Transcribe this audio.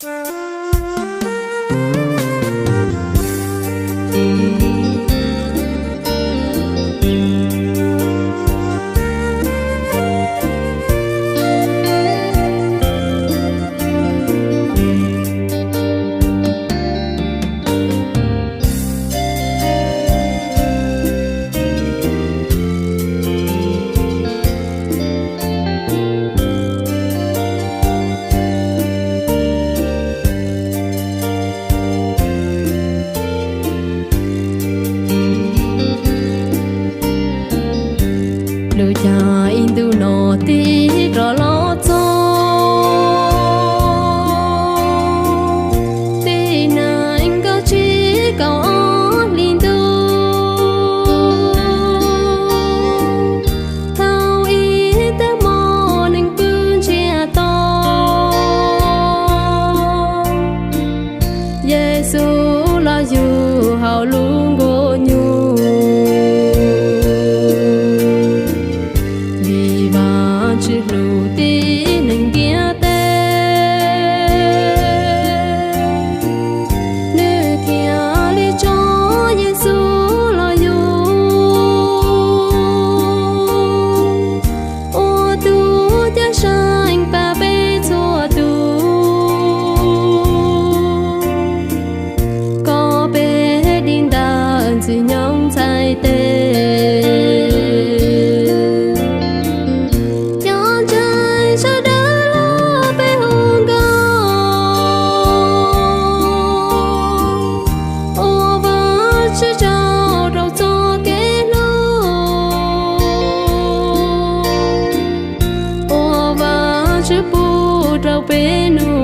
Lub caij ib ntus no tig rov los txog, tib neeg kaum tsib kaum ob hlis ntuj, thaum ib tag hmo neeg pw ntsiag to, Yexus los yug hauv lub nkuaj nyuj, vim Vajtswv hlub tib neeg ntiaj teb, nws thiaj li tso Yexus los yug ua tus caj seeb pab peb txhua tus, kom peb dim ntawm ntxwg nyoog txhais tes, cov ntseeg sawv daws los peb hu nkauj, ua Vajtswv tsaug rau txoj kev hlub, ua Vajtswv pub rau peb nub